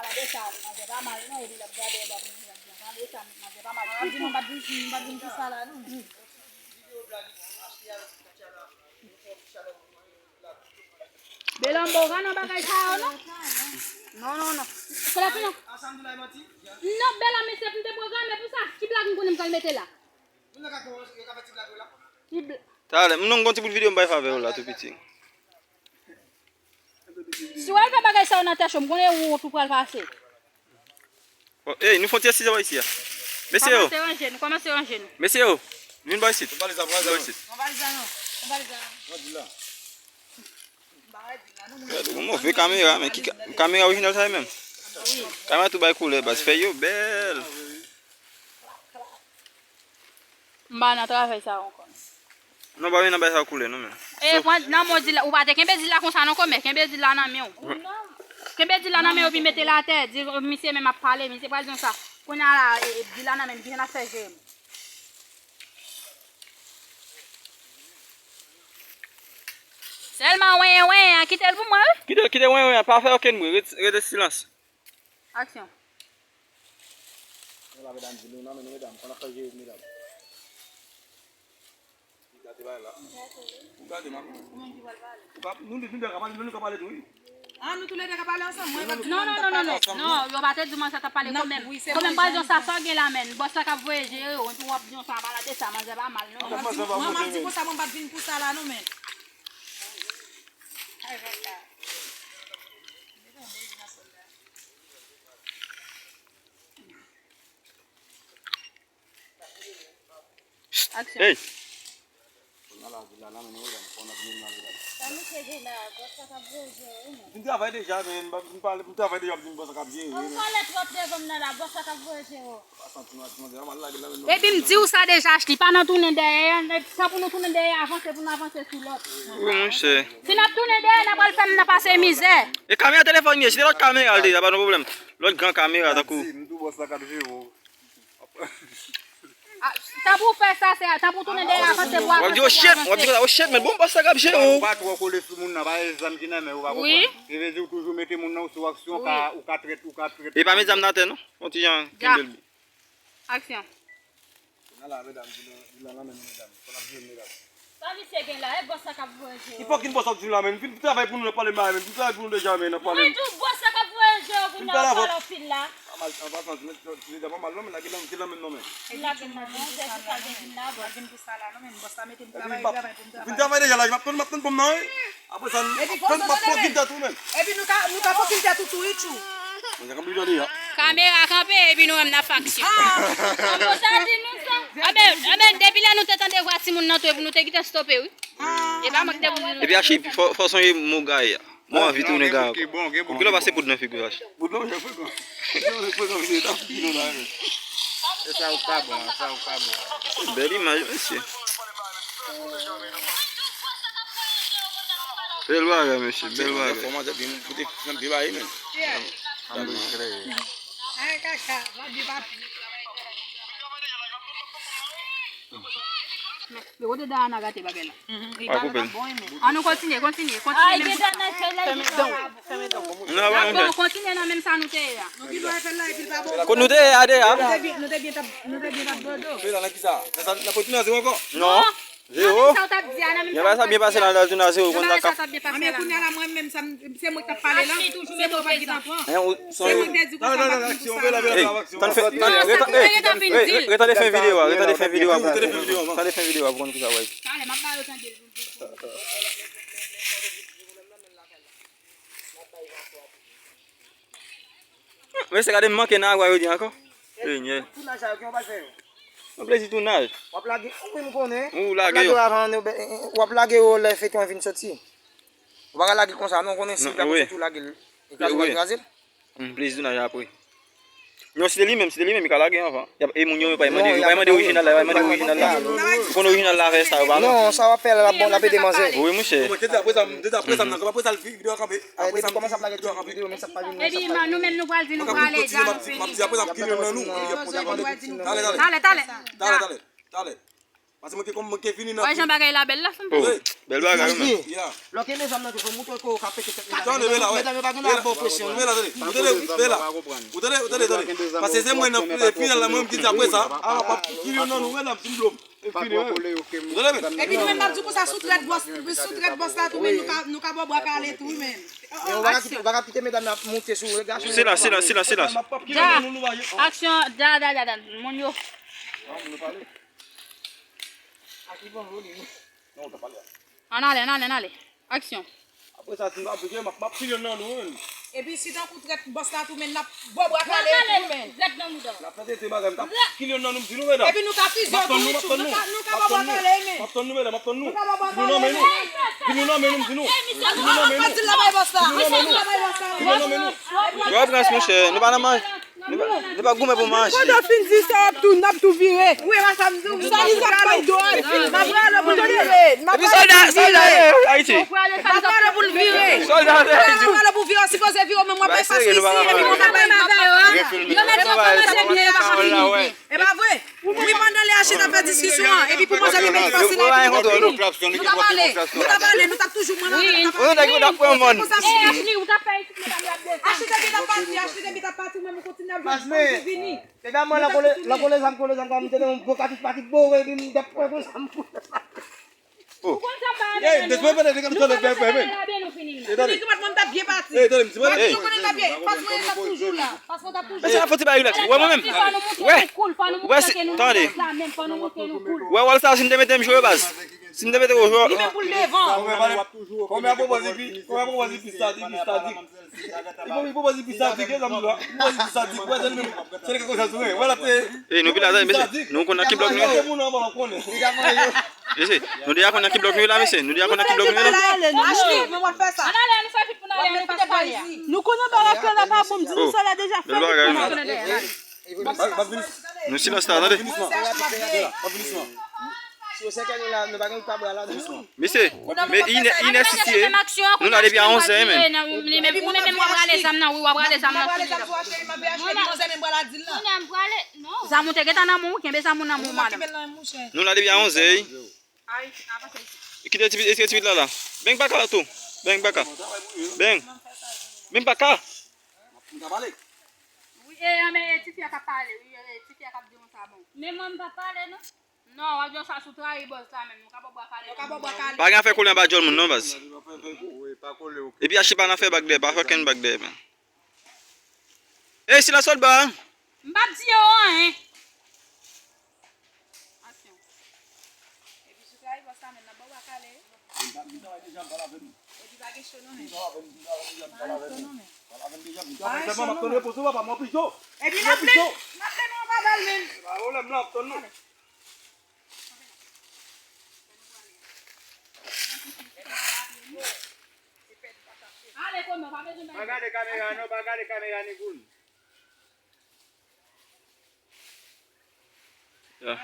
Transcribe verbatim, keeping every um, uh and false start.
Gade sa, manzè pa mal non, epi l ap gade, l ap gade sa, manzè pa mal. M ap di nou, m ap di, m ap di nou sa la, non. Belan, m pa nan bagay sa yo, non. Non, non, non. Kòlè fini. Non, Belan, men se pou m te pwograme pou sa. Ki blag m konnen m pral mete la? Ki bl- Talè, m non gon ti bout videyo m bay favè w la, tou piti. Si w al fè bagay sa yo nan tèt cho, m konnen ou tou pral pase. Bon, ey, nou fè yon ti esizan isi a. Mesye yo. Kòmanse ranje nou, kòmanse ranje nou. Mesye yo, vin bò isit. Vin bò isit. Yon valiz la non. Yon valiz la non. Yon move kamera, men ki ka- kamera orijinal sa menm? Kamera tou bay koulè, baz, fè yo bèl. M pa nan travay sa ankò. Non, pa vin nan bay sa koulè, non, men. E, pran nan men w di la, ou pa te kenbe di la konsa, non, kòmè, kenbe di la nan men w. Kenbe di la nan men w, epi mete l atè, di, misye menm ap pale, misye pral di w sa. Kounye a la, e, e, di la nan men l, vin ap fè je m. Sèlman wen, wen, an, kite l pou mwen, wi. Kite, kite wen, wen, an, pa fè okenn bri, rete, rete silans. Aksyon. Yon la medam di nou nan men nou medam, konn ap fè jere medam. Gade bay la. Ou gade man. Ou ka, nou, nou, nou ka pale, nou ka pale tou, wi. Ah, nou toulède ka pale ansanm. Mwen, non, non, non, non, non, non, yo pa te di manzè t ap pale kanmenm. Kanmenm, pa di sa, sa gen la, men. Bòs la k ap voye jere, w, w ap di sa, pale de sa, manzè pa mal, non. Mwen, m ap di konsa, mwen pa t vin pou sa la, non, men. Aksyon. Ey! Vin travay deja, men. M travay deja, m di bòs la k ap jere. Ou pale twòp devan m nan la, bòs la k ap voye jere w. Epi m di w sa deja, Ashley, pa nan tounen dèyè, sa pou nou tounen dèyè, avanse pou nou avanse sou lòt. Wi, monchè. Si n ap tounen dèyè, n ap al fè m nan pase mizè. E kamera telefòn ye, si te lòt kamera l te ye, pa gen pwoblèm. Lòt gran kamera, tankou. M di w bòs la k ap jere w. Ah, tan pou w fè sa, se tan pou w tounen dèyè, avanse pou w avanse. W ap di, oh shit, w ap di, oh shit, men bon, bòs la k ap jere w. Ou pa twò kole sou moun nan, pa gen zam ki nan men w, ou pa konprann. Se vle di w toujou mete moun nan sou aksyon, ou ka, ou ka trèt, ou ka trèt. E pa met zam nan atè, non. Yon ti jan kenbe l byen. Aksyon. Nan la, medam, di nan, di nan, nan men nou, medam. Fò n ap jere, medam. Sa misye gen la, e bòs la k ap voye jere w. Ki fòkin bòs ap di la, men? M fin travay pou nou nan pale m la, men. M fin travay pou nou deja, men, nan pale m. Mwen di w bòs la k ap voye jere w pou n ap pale anpil la. Pa mal, an pasan, ti medam pa mal non, men, lage nan, ki nan men non, men. Lage nan men, se pou sa gen vin la, bòs. Vin pou sa la, non, men, bòs la mete m travay, travay pou m travay. Vin travay deja la, m ap tann, m ap tann pou m nan, wi. Apre sa, m ap fòk, m ap fòk vin tèt ou menm. Epi nou ka, nou ka fòk vin tèt ou tou, wi, tchou. Mwen, se konn toujou li a. Kamera kanpe, epi nou menm n ap faksyon. Ah! Kòman sa di nou sa? Anben, anben, depi lè nou te tande vwa timoun nan tou, epi nou te gentan stope, wi. Ah! E pa mwen ki te pou di nou. Epi Achi, fò, fò sonje mo gaye a. Mwen anvi tounen gaye ankò. Bon, gen bon. Kilè w pase poud nan figi w, Achi? Poud nan figi w. Poud nan figi w, mesye, ta figi nou la, men. E sa ou pa bon, sa ou pa bon. Bèl imaj, mesye. Bèl bagay, mesye, bèl bagay. Kòman sa di nou koute nan vye bagay, men. Yo, kote Dayana gate bagay la. Pa koupe l. An nou kontinye, kontinye, kontinye menm sa. Fèmen dan w, fèmen dan w. Non, pa kontinye nan menm sa nou te ye a. Kot nou te ye a deja? Nou te byen, nou te byen t ap, nou te byen t ap dodo. Fè la nan kisa? Nan sa, nan pou tounen a zewo ankò? Non. Zewo. Nan menm sa w t ap di a, nan menm sa w t ap di a. Byen pase, byen pase la, nan tounen a zewo, konn sa k ap. Anben kounye a la, mwen menm, sa m, se mwen k t ap pale la. Se mwen pa t gentan pran. Hein, ou, se mwen k te di konsa m pa t vin pou sa la. Hey, tann fè, tann, reta, hey, hey, retande fen videyo a, retande fen videyo a pou konn, retande fen videyo a pou konn kisa w ap di. Talè, m ap ba yo tande l. Mesye, gade m manke nan agwa jodi ankò. Senyè. Tounaj sa yo, ki yon pase yo? Yon plezi tounaj. W ap lage, wi, m konnen. Ou lage yo. W ap lage yo avan, w ap lage yo lè feyton an vin soti. Ou pa ka lage l konsa, non, konnen si l pa konsa tou lage l. E kraze, ou pa kraze l? Hmm, plezi tounaj apre. Non, si te li menm, si te li menm, li ka lage anvan. Y ap, e moun yo, yo pa mande, yo pa mande orijinal la, yo pa mande orijinal la. Ou konn orijinal la fè sa, yo pa non. Non, sa w ap fè la, l ap bon, l ap ede manzè. Wi, monchè. Bon, te di apre sa, m te di apre sa, m nan kanpe, apre sa, l fi, videyo a kanpe. Apre sa, m videyo, men sa pa vin, sa pa vin. Epi, nou menm, nou pral di, nou prale, di a nou fini. M ap di apre sa, m kile nan nou. Talè, talè. Talè, talè. Talè, talè. Talè. Paske mwen ke kòm mwen ke vini nan. Wè jan bagay la bèl la, fanm. Oh, bèl bagay, men. Yeah. Lè w kenbe zam nan, tou, fò w montre ke w ka pete tèt medam yo. Medam yo pa gen dwa ba w presyon, non. Vela, tande. Vela, tande. Ou tande, ou tande, tande. Paske se mwen nan final la, mwen menm ki di apre sa, a, w ap kile nan nou, medam, si m dlo. Ou tande, men. Epi nou menm n ap di konsa sou trèt bòs, sou trèt bòs la tou, men nou ka, nou ka ba w bwa kale tou, men. Ou pa ka kite, ou pa ka kite medam nan ap monte sou gason. Silans, silans, silans, silans. Ja, aksyon, ja, ja, ja, ja, moun yo. Ann ale, ann ale, ann ale. Aksyon. Apre sa, si m pa aplike, m ap, m ap file nan nou, wi. Epi si tankou trèt bòs la tou, men n ap ba w bwa kale, wi, men. N ap fè tete bagay, m t ap kile nan nou, m di nou, medam. Epi nou ka fizye w tou, nou ka, nou ka ba w bwa kale, men. M ap tann nou, medam, m ap tann nou. Nou ka ba w bwa kale, men. Di nou nan men nou. Di nou nan men nou, m di nou. Di nou nan men nou. Di nou nan men nou. Di nou nan men nou. Yo, prens, monchè, nou pa nan manje. Nou pa, nou pa goumen pou manje. Kote w fin di sa, w ap tou, n ap tou vire. Wi, wè sa m di w. Sa li sa k bay dwòl. M ap rale pou l vire. M ap rale pou l vire. Ayiti. M ap rale pou l vire. Sòlda Ayiti. M ap rale pou l vire, w sipoze vire, men mwen bay fas isi, epi mwen bay, yo mèt yo kòmanse byen la. E pa vre? Wi, pandan lè Achille t ap fè diskisyon an, epi pou manzè li met fas li la, epi nou t ap pale, nou t ap pale, nou t ap toujou mwen menm, nou t ap pale. Ou nèg yo t ap pran mòn. Achille te byen t ap pati, Achille te byen t ap pati, ou menm ou kontinye ap jwe, ou vini. Medam mwen nan kole, nan kole zam, kole zam, kòm m te nan yon bon katik patik bore, epi m t ap pran konsa m. Oh. Ou konn sa m pa renmen. Ey, depi mwen pale de kapitòl, fè, fè, men. Tande, ki mat mwen, m t ap byen pati. Ey, tande, m ti mwen. Ey. Ou konnen m t ap byen. Pas mwen, t ap toujou la. Pas mwen, t ap toujou la. Sa fò ti bagay rilaks. Ou wè mwen menm? Wè. Wè, tande. Wè, wè sa, si m te mete m jwe, baz. Si m te mete w jwe. Li menm pou l devan. Kòmè a pwopoze pi, kòmè a pwopoze pi sadik, pi sadik. Li pou, li pou pase pi sadik, e zanmi la. Li pou pase pi sadik. Wè, se li menm. Se li ki konsa sou mwen. Wè, l ap te. Ey, nou pi la, mesye. Nou konn nan ki blòk nou ye. Moun an, moun an konnen. Mesye, nou deja konn nan ki blòk nou ye la, mesye. Nou deja konn nan ki blòk nou ye la. Ashley, men w ap fè sa. Ann ale, ann fè vit pou n ale, nou kite pale a. Nou konnen bagay la pa bon, m di nou sa la deja, fè vit pou n ale. Nou silans la, tande. Si yo sèkè nou la, nou pa gen pa bra la, non. Mesye, men inè, inè sisi ye. Nou la depi a onzè, men. Ou menm, ou menm, w ap rale zam nan, wi, w ap rale zam nan. Zam ou te gentan nan men w, kenbe zam ou nan men w, madanm. Nou la depi a onzè, wi. Kite ti, kite ti pit la la. Beng pa ka tou. Beng pa ka. Beng. Beng pa ka. Wi, e, men, e, tifi a k ap pale, wi, e, tifi a k ap di konsa, bon. Men mwen, m pa pale, non. Non, w ap di sa sou trayi bòs la menm. Nou ka ba w bwa kale. Nou ka ba w bwa kale. Pa gen afè kole anba djòl moun non, baz. Epi Achille pa nan fè bak dèyè, pa fè okenn bak dèyè, men. Ey, silans sòlda. M p ap di yo anyen. Aksyon. Epi sou trayi bòs la menm, n ap ba w bwa kale. Epi pa gen cho non, men. Pa gen cho non, men. Pa gen cho non, men. Epi n ap mennen, n ap mennen anba bal, men. Pa pwoblèm, n ap tann nou. Pa gade kamera non, pa gade kamera ni goun. Ya.